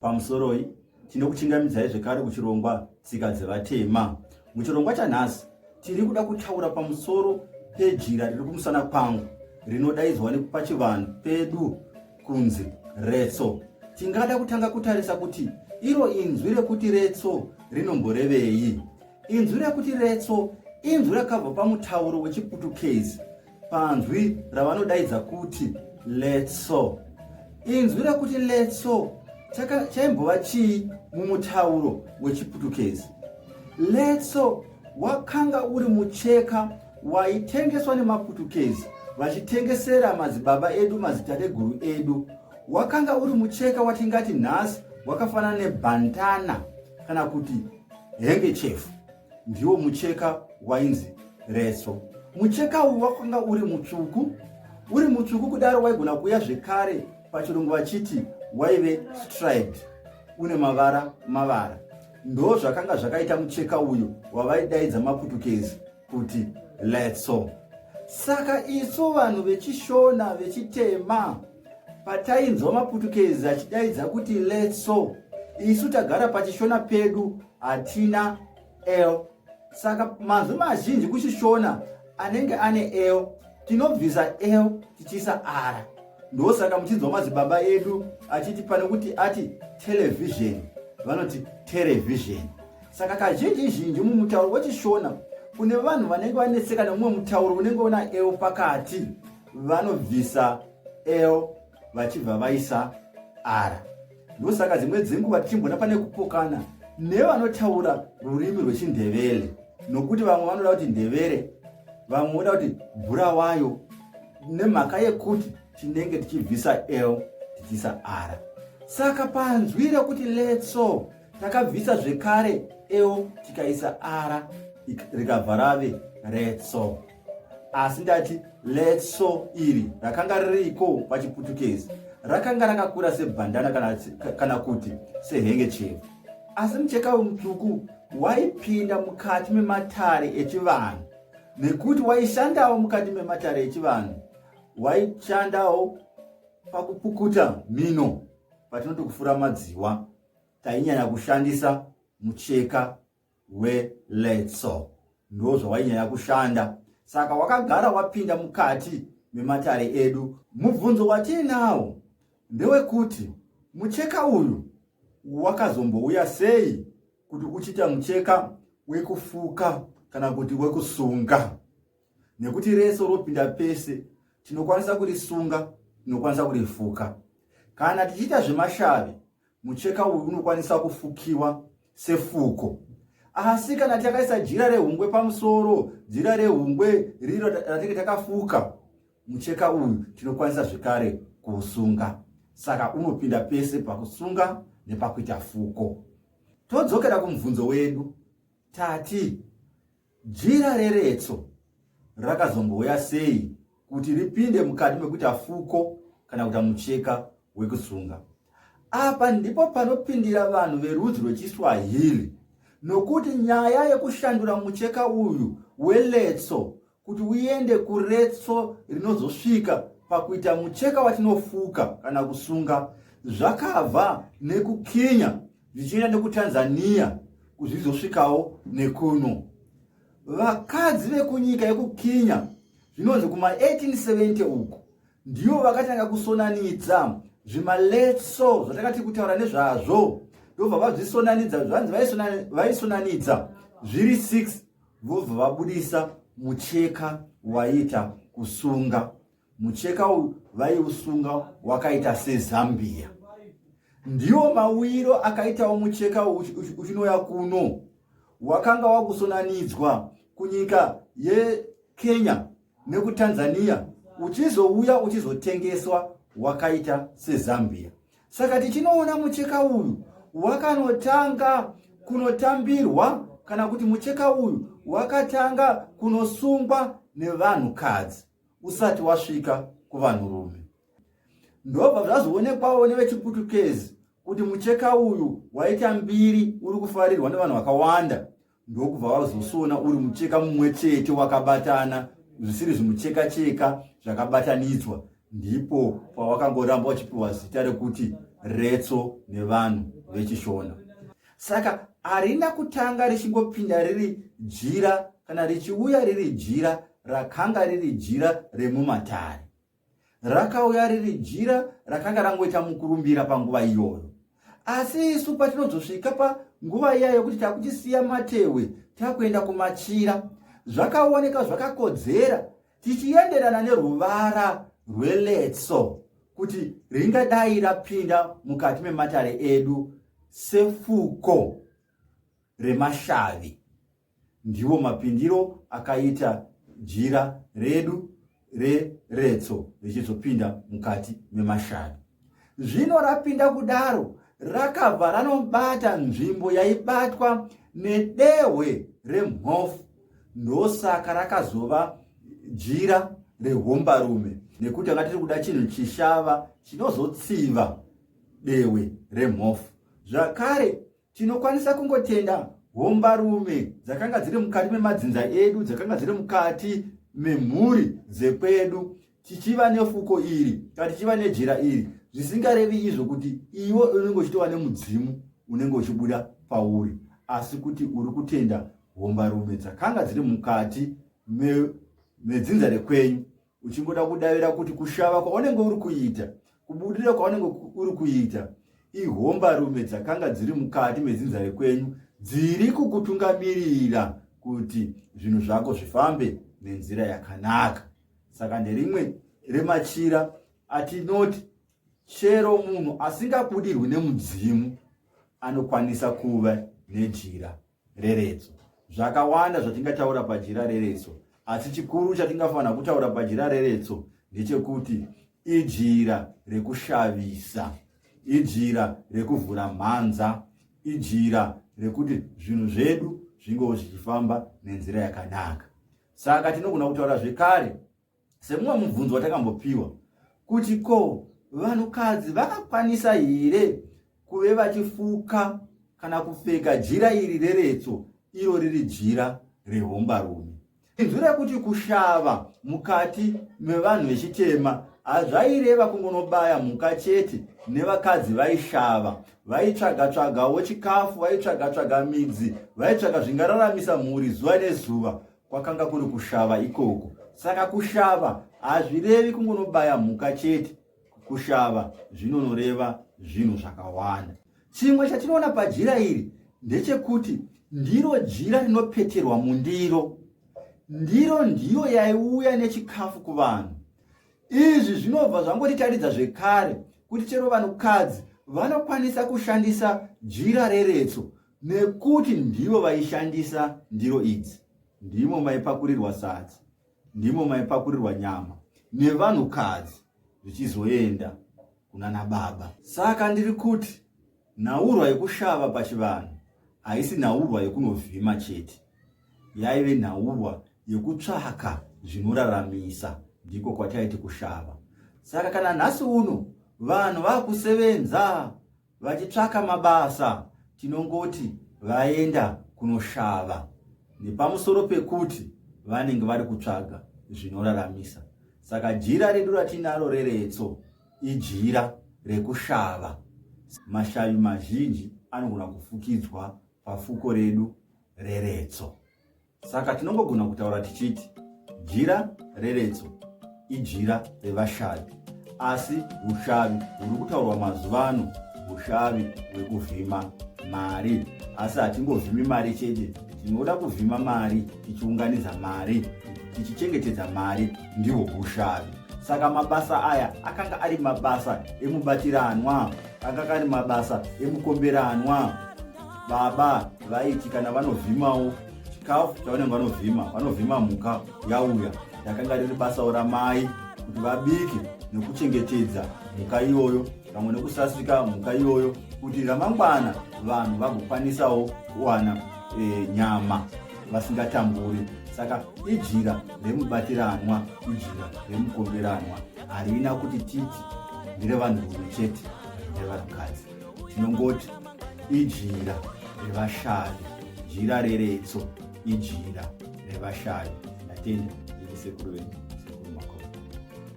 Pamusoroi, tinokuchingamidzai zvekare kuchirongwa Tsika dzeVatema. Muchirongwa chanhasi, tiri kuda kutaura pamusoro pejira riri kumusana kwangu rinodaidzwa pachivanhu pedu kunzi retso. Tingada kutanga kutarisa kuti iro inzwi rekuti retso rinomborevei. Inzwi rekuti retso inzwi rakabva pamutauro wechiPutukezi panzwi ravanodaidza kuti letso. Inzwi rekuti letso chaimbova chii mumutauro wechiPutukezi? Letso wakanga uri mucheka waitengeswa nemaPutukezi vachitengesera madzibaba edu, madzitateguru edu. Wakanga uri mucheka watingati nhasi wakafanana nebhandana kana kuti hengechefu. Ndiwo mucheka wainzi retso. Mucheka uyu wakanga uri mutsvuku, uri mutsvuku kudaro waigona kuuya zvekare pachirungu vachiti waive striped, une mavara mavara. Ndo zvakanga zvakaita mucheka uyu wavaidaidza maPutukezi kuti letso. Saka isu vanhu vechiShona vechitema patainzwa maPutukezi achidaidza kuti letso, isu tagara pachiShona pedu hatina l. Saka manzwi mazhinji kuchiShona anenge ane l, tinobvisa l tichiisa r. Ndosaka muchinzwa madzibaba edu achiti pane kuti ati television vanoti television. Saka kazhinji zhinji mumutauro wechiShona kune vanhu vanenge vanetseka nemumwe mutauro unenge una l pakati, vanobvisa l vachibva vaisa r. Ndosaka dzimwe dzenguva tichimbona pane kupokana nevanotaura rurimi rwechiNdevele, nokuti vamwe vanoda kuti Ndevere, vamwe voda kuti Bulawayo, nemhaka yekuti tinenge tichibvisa l tichiisa r. Saka panzwi rekuti letso takabvisa zvekare l tikaisa r, rikabva rave retso. Asi ndati letso iri rakanga ririko pachiPutukezi, rakanga rakakura sebhandana kana, kana kuti sehengechepfu. Asi mucheka wemutsvuku waipinda mukati mematare echivanhu, nekuti waishandawo mukati mematare echivanhu, waishandawo pakupukuta mhino, patinoti kufura madziwa, tainyanya kushandisa mucheka weletso, ndo zvawainyanya kushanda. Saka wakagara wapinda mukati mematare edu. Mubvunzo watiinawo ndewekuti mucheka uyu wakazombouya sei kuti uchiita mucheka wekufuka kana kuti wekusunga, nekuti reso ropinda pese, tinokwanisa kurisunga, tinokwanisa kurifuka. Kana tichiita zvemashavi, mucheka uyu unokwanisa kufukiwa sefuko. Asi kana takaisa jira rehungwe pamusoro, jira rehungwe riro ratinge takafuka, mucheka uyu tinokwanisa zvekare kuusunga. Saka unopinda pese pakusunga nepakuita fuko. Todzokera kumubvunzo wedu, tati jira reretso rakazombouya sei kuti ripinde mukati mekuita fuko kana kuita mucheka wekusunga? Apa ndipo panopindira vanhu verudzi rwechiSwahili, nokuti nyaya yekushandura mucheka uyu weletso kuti uende kuretso rinozosvika pakuita mucheka watinofuka kana kusunga zvakabva nekuKenya zvichienda nekuTanzania kuzvizosvikawo nekuno. Vakadzi vekunyika yekuKenya zvinonzi kuma 1870 uku ndivo vakatanga kusonanidza zvimaletso zvatakati kutaura nezvazvo, ndobva vazvisonanidza. Zvanzi vaisonanidza zviri 6, vobva vabudisa mucheka waiita kusunga. Mucheka uyu vaiusunga wakaita sezambia. Ndiwo mawiro akaitawo mucheka uchinouya kuno, wakanga wakusonanidzwa kunyika yeKenya nekuTanzania, uchizouya uchizotengeswa wakaita sezambia. Saka tichinoona mucheka uyu wakanotanga kunotambirwa, kana kuti mucheka uyu wakatanga kunosungwa nevanhukadzi usati wasvika kuvanhurume. Ndobva zvazoonekwawo nevechiPutukezi kuti mucheka uyu waita mbiri, uri kufarirwa nevanhu vakawanda, ndokubva vazosona uri mucheka mumwe chete wakabatana, zvisiri zvimucheka cheka zvakabatanidzwa. Ndipo pawakangoramba uchipiwa zita rekuti retso nevanhu vechiShona. Saka harina kutanga richingopinda riri jira kana richiuya riri jira rakanga riri jira remumatare. Rakauya riri jira rakanga rangoita mukurumbira panguva iyoyo. Asi isu patinozosvika panguva iya yokuti takuchisiya matehwe takuenda kumachira, zvakaoneka zvakakodzera tichienderana neruvara rweletso kuti ringadai rapinda mukati mematare edu sefuko remashavi. Ndiwo mapindiro akaita jira redu reretso richizopinda mukati memashavi. Zvino rapinda kudaro rakabva ranobata nzvimbo yaibatwa nedehwe remhofu. Ndosaka rakazova jira rehombarume nekuti tanga tiri kuda chinhu chishava chinozotsiva dehwe remhofu. Zvakare Tinokwanisa kungotenda hombarume dzakanga dziri mukati memadzinza edu, dzakanga dziri mukati memhuri dzekwedu, tichiva nefuko iri kana tichiva nejira iri, zvisingarevi izvo kuti iwe unenge uchitova nemudzimu unenge uchibuda pauri, asi kuti uri kutenda hombarume dzakanga dziri mukati medzinza rekwenyu uchingoda kudavira kuti kushava kwaunenge uri kuita, kubudirira kwaunenge uri kuita, ihombarume dzakanga dziri mukati medzinza rekwenyu dziri kukutungamirira kuti zvinhu zvako zvifambe nenzira yakanaka. Saka nderimwe remachira atinoti chero munhu asingabudirwi nemudzimu anokwanisa kuva nejira reretso. Zvakawanda zvatingataura pajira reretso, asi chikuru chatingafanira kutaura pajira reretso ndechekuti ijira rekushavisa, ijira rekuvhura mhanza, ijira rekuti zvinhu zvedu zvingewo zvichifamba nenzira yakanaka. Saka tinogona kutaura zvekare semumwe mubvunzo watakambopiwa kuti ko vanhukadzi vakakwanisa here kuve vachifuka kana kupfeka jira iri reretso iro riri jira rehombarume. Inzwi rekuti kushava mukati mevanhu vechitema hazvaireva kungonobaya mhuka chete nevakadzi vaishava vaitsvaga tsvagawo chikafu vaitsvaga tsvaga midzi vaitsvaga zvingararamisa mhuri zuva nezuva kwakanga kuri kushava ikoko. Saka kushava hazvirevi kungonobaya mhuka chete, kushava zvinonoreva zvinhu zvakawanda. Chimwe chatinoona pajira iri ndechekuti ndiro jira rinopeterwa mundiro. Ndiro ndiyo yaiuya nechikafu kuvanhu. Izvi zvinobva zvangotitaridza zvekare kuti chero vanhukadzi vanokwanisa kushandisa jira reretso nekuti ndivo vaishandisa ndiro idzi. Ndimo maipakurirwa sadza, ndimo maipakurirwa nyama nevanhukadzi zvichizoenda kunana baba. Saka ndiri kuti nhaurwa yekushava pachivanhu haisi nhaurwa yekunovhima chete, yaive nhaurwa yekutsvaka zvinoraramisa, ndiko kwataiti kushava. Saka kana nhasi uno vanhu vakusevenza vachitsvaka mabasa tinongoti vaenda kunoshava nepamusoro pekuti vanenge vari kutsvaga zvinoraramisa. Saka jira redu ratinaro reretso ijira rekushava. Mashavi mazhinji anogona kufukidzwa pafuko redu reretso. Saka tinongogona kutaura tichiti jira reretso ijira revashavi, asi ushavi huri kutaurwa mazuva ano ushavi hwekuvhima mari. Asi hatingovhimi mari chete, tinoda kuvhima mari tichiunganidza mari, tichichengetedza mari, ndihwo ushavi. Saka mabasa aya akanga ari mabasa emubatiranwa, akanga ari mabasa emukomberanwa. Baba vaiti kana vanovhimawo chikafu chavanenge vanovhima, vanovhima mhuka yauya, rakanga riri basawo ramai kuti vabike nekuchengetedza mhuka iyoyo pamwe nekusasika mhuka iyoyo kuti ramangwana vanhu vagokwanisawo kuwana nyama vasingatamburi. Saka ijira remubatiranwa, ijira remukomberanwa, harina kuti titi nderevanhurume chete, nderevanhukadzi. Tinongoti ijira revashavi, jira reretso ijira revashavi. Ndatenda, ndiri sekuru venyu.